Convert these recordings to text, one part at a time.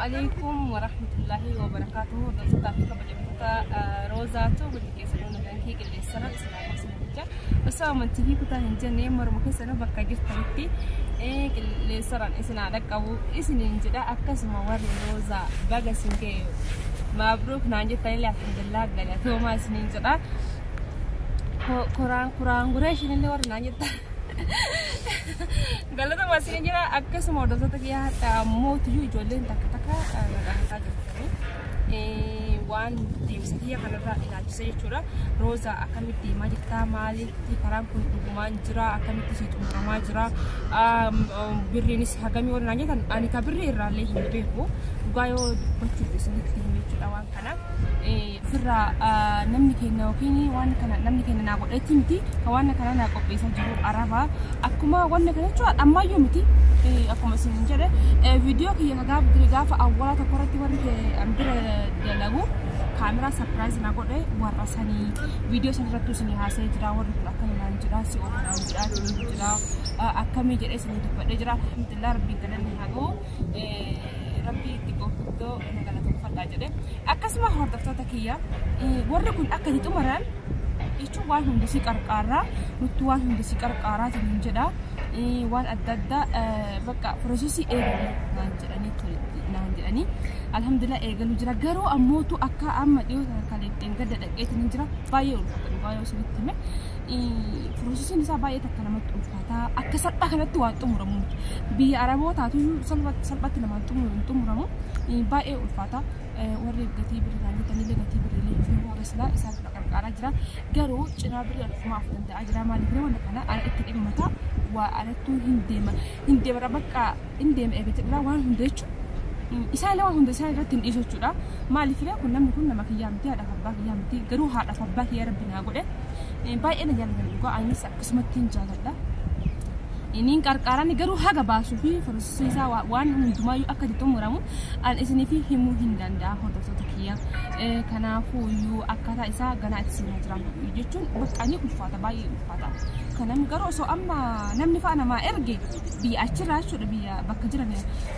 Alaikum warahmatullahi wabarakatuh. Hordoftoota fi kabajamtoota Roozaatu hundi keessanuu nagaan kee qilleensarra isin haa qabsiisu jecha. Osoo amantii fi kutaa hin jenne morma keessanuu bakka jirtanitti qilleensarraan isin haa dhaqqabu isiniin jedha. Akkasuma warri Roozaa baga isin ga'e maabruuk naan jettanillee alhamdulillah galatoomaa isiniin jedha. Koraan kuraan gureeshin illee warri naan jettan. Galatoomaa isiniin jira. Akkasuma hordoftoota kiyyaa hadha mootiyyuu ijoolleen takka takka na gaafataa jirtanii. Waan deemsa kiyya kanarraa ilaalchise jechuudha. Roozaa akkamitti deemaa jirtaa? Maalitti karaan kun dhugumaan jira? Akkamitti si xumuramaa jira? Birriinis hagamii warri naan jettan ani ka birrii irraallee hin beeku. Dhugaa yoo dubbachuuf isinitti hime jechuudha waan kana. Ofirraa namni kenna yookiin waan kana namni kenna naa godhetti miti kan waan kana naa qopheessaa jiru araba. Akkuma waan kana jechuudha ammayyuu miti akkuma isin jedhe viidiyoo kiyya gaafa awwaalaa tokko irratti warri an bira dalagu kaameraa surprise na godhe warra sanii viidiyoo san irratti isin haasa'ee jira. Warri kun akkana naan jira, si oofa naan jira, si jira akkamii jedhee isin dubbadhee jira. Alhamdulillah, rabbiin galanni haa ga'u, rabbii itti guddoo na galatoomfadhaa jedhe. Akkasuma hordoftoota kiyya, warri kun akka itti xumuran jechuun waan hundi si qarqaarraa nutti waan hundi si qarqaaraa hin jedha. Waan adda addaa bakka processii eegalee naan jedhanii naan jedhanii alhamdulillah eegaluu jira. Garuu ammootu akka amma dhiyoo kana kaleetteen gadda dhaqeetiin hin jira, baay'ee ulfaata. Dhugaa yoo isinitti hime processiin isaa baay'ee takka namatti ulfaata. Akka salphaa kanatti waan xumuramu miti. Biyya arabootaatu salphatti namaan hin xumuramu, baay'ee ulfaata. Warri gatii birrii naan jettanillee gatii birriilee hin haga silaa isaan dura qarqaaraa jira. Garuu cinaa birrii ofumaaf danda'aa jira. Maaliif wanta kana ana itti dhimmata waa alattuu hin deema hin deema bakka hin deema eega jedhara waan hunda jechuudha. Isaan waan hunda isaan irratti hin dhiisu jechuudha. Maaliif kun namni kun nama kiyyaa miti, haadhaaf abbaa kiyyaa miti. Garuu haadhaaf abbaa kiyyaa rabbi naa godhe. Baay'ee na jaalatan dhugaa, anis akkasumatti hin jaaladha. Inni qarqaaraan garuu haga baasuu fi processii isaa waan hundumaayyuu akka itti xumuramu an isiniif himuu hin danda'a hordoftoota kiyya. Kanaafuu iyyuu akkaataa isaa ganaa itti seenaa jira jechuun bakka ni ulfaata, baay'ee ulfaata. Kanam garuu osoo amma namni fa'a namaa erge biyya achirraa jechuudha, biyya bakka jiran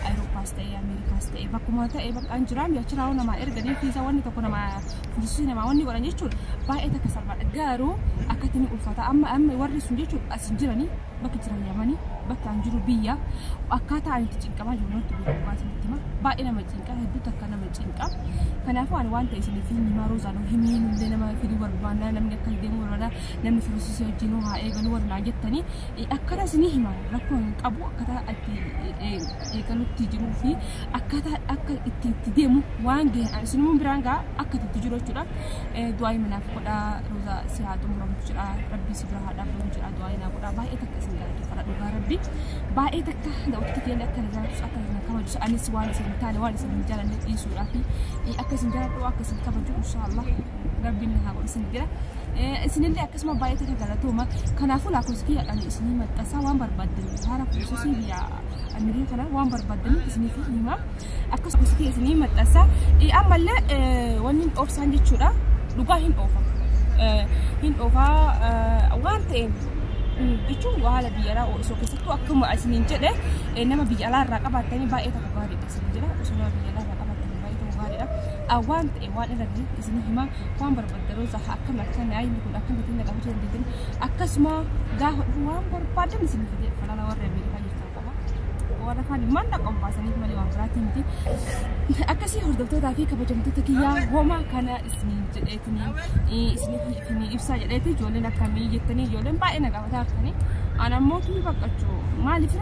Awuroopaas ta'e Ameerikaas ta'e bakkuma ta'e bakka an jiraan biyya achirraa namaa erganii fiisaa wanni tokko namaa processii namaa wanni godhan jechuudha baay'ee takka salphaadha. Garuu akkatti ni ulfaata. Amma amma warri sun jechuudha as hin jiranii, bakka jiran yamanii, bakka an jiru biyya. Akkaataa ani itti cinqamaa jiru natti beeku isinitti hima. Baay'ee nama cinqa, hedduu takka nama cinqa. Kanaafuu ani waan ta'e isiniif hin himaa. Roozaan himii nullee nama fiduu barbaanna, namni akka deemuu barbaada, namni processii wajjin haa eegalu warri naan jettanii akkaataa isinii himaa rakkoo hin qabu. Akkaataa itti eegalutti jiruu fi akkaataa akka itti itti deemu waan gahe ani isinuma biraan gaa akka itti jiru jechuudha. Du'aa manaaf godhaa, Roozaa si haa xumuramtu jedha, rabbii si bira haa dhaabbatu jedha, du'aa naa godhaa. Baay'ee takka isin galateeffadha dhugaa rabbi. Baay'ee takka daawwattoota keenya akka na jaallatus akka na kabajus anis waan isin hin taane waan isin hin jaalanne dhiisuudhaa fi akka isin jaaladhu akka isin kabaju inshaallah rabbiin na haa godhu isin jira. Isinillee akkasuma baay'ee takka galatooma. Kanaafuu lakkoofsa kiyyaadhaan isinii maxxansaa waan barbaaddan haala processii biyya Ameerikaa kana waan barbaaddan isiniif hima. Akkasuma kiyya isinii maxxansaa. Ammallee wanni dhoofsaan jechuudha dhugaa hin dhoofa. Hin dhoofaa waan ta'een jechuun haala biyya alaa osoo keessattuu akkuma isiniin jedhe nama biyya alaa irraa qabaattanii baay'ee tokko gaariidha isin jedha. Osoo nama biyya alaa irraa qabaattanii baay'ee tokko gaariidha. Waan ta'e waan irra gahe isinii hima. Waan barbaaddan roza akkam akkana inni kun akkamitti na qabachuu dandeettan akkasuma gaafa dhufu waan barbaadan isinii fide falala warra Ameerikaa jirtan qofa. Warra kaan mallaqa qophaasaniif malee waan biraatii miti. Akkasii hordoftootaa fi kabajamtoota kiyyaa homa kana isiniin jedheetiniin isinii ibsaa jedheeti. Ijoolleen akkamii jettanii ijoolleen baay'ee na gaafataa jirtanii. Ana ammoo tuni baqqachuu maaliif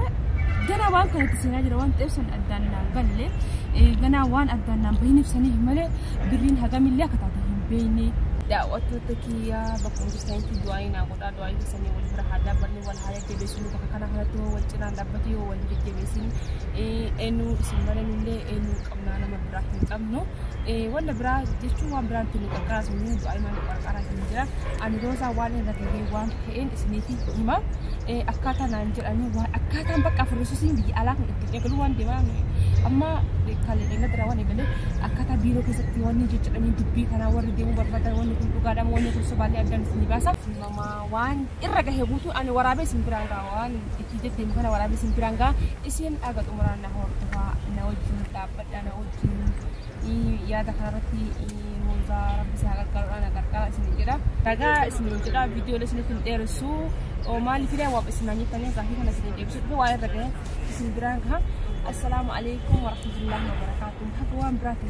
ganaa waan kanatti seenaa jira waan ta'eef san addaan naan galle, ganaa waan addaan naan bahin ibsaniif malee birriin hagamillee akka taate hin beekne. Daawwattoota kiyyaa bakka jirtanitti du'aa naa godhaa, du'aa keessanii wal bira haa dhaabbannu, wal haa jajjabeessinu. Bakka kana kanatti yoo wal cinaan dhaabbate yoo wal jajjabeessinu eenyu isin malee nullee eenyu qabnaa, nama biraa hin qabnu. Wanta biraa jechuun waan biraan nu qarqaraa sun du'aa himaa nu qarqaraa hin jira. Ani roozaa waan irra gahee waan ta'een isiniif hima. Akkaataa naan jedhanii waan akkaataan bakka processiin biyya alaa kun ittiin eegalu waan deemaa amma Kalee dara waan eegalee akkaataa biiroo keessatti wanni jechadhanii dubbii kanaa warri deemuu barbaadan wanni kun dhugaadha wanni kun sobaallee addaan isin baasa. Nama waan irra gahe guutuu ani waraabee isin biraan ga'a waan itti deddeemu kana waraabee isin biraan ga'a isin dhaga xumuraan na hordofaa na wajjin dhaabbadha na wajjin yaada kanarratti Roozaa rabbi isaa gargaaruudhaan na gargaara isin jedha. Ragaa isin jedha viidiyoolee isinitti hin dheeressu maaliif illee waa isin jettanii gaafii kana isin deebisu dhufe waan irra gahe isin biraan gaha. Assalaamu alaikum warahmatullahi wabarakatuh. Haga waan biraati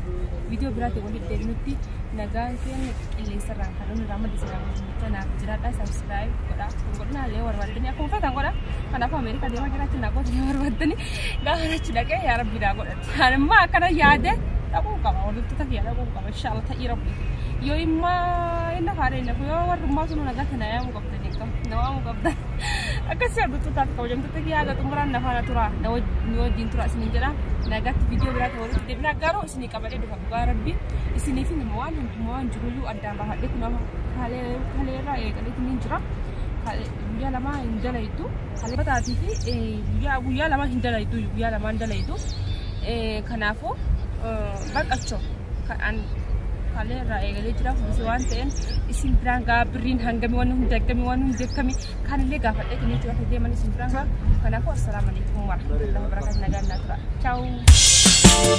viidiyoo biraati walitti deebinutti nagaan keenya qilleensarraan kan inni ramaddi isin naaf jiraadha. Subscribe godha. Kun godhina illee barbaaddanii akkuma feetan godha. Kanaafuu Ameerikaa deemaa jiraatti naa godhanii barbaaddanii gaafa achi dhaqee yaa rabbi naa godhatti. Ani immoo akkana yaade dhaquu qaba. Hordoftoota kiyya dhaquu qaba. Inshallah ta'ii rabbi. Yoo immoo inni haadha inni yoo warrummaa sun nagaa kana yaamuu qabdan jechuudha. Nama yaamuu qabdan. Akkasii hordoftootaaf kabajamtoota kiyya haga xumuraan na faana tura. Na wajjin tura isiniin jedha. Nagaatti viidiyoo biraatti walitti deebina garuu isinii qabadhee dhufa dhugaa rabbi. Isinii fi nama waan hundumaa waan jiruyyuu addaan baafadhee kun amma kaleerraa eegaleetiin hin jira. Guyyaa lama hin dalaytu. Kaleefataatii fi guyyaa lama hin dalaytu. Guyyaa lama hin dalaytu. Kanaafuu baqachoo kan kaleerraa eegalee jira kunis waan ta'een isin biraan gaa birriin hangami waan hundi akkamii waan hundi akkamii kanillee gaafadhee kan jechuudha akka deeman isin biraan gaa kanaafuu assalaamu alaikum warahmatullahi wabarakatuh nagaan naa tura ciao.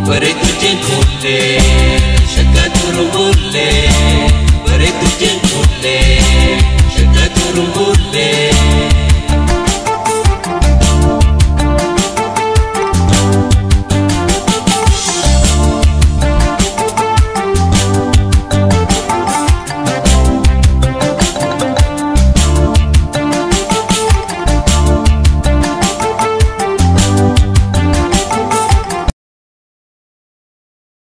Bareedu jenkulle shakka turbulle.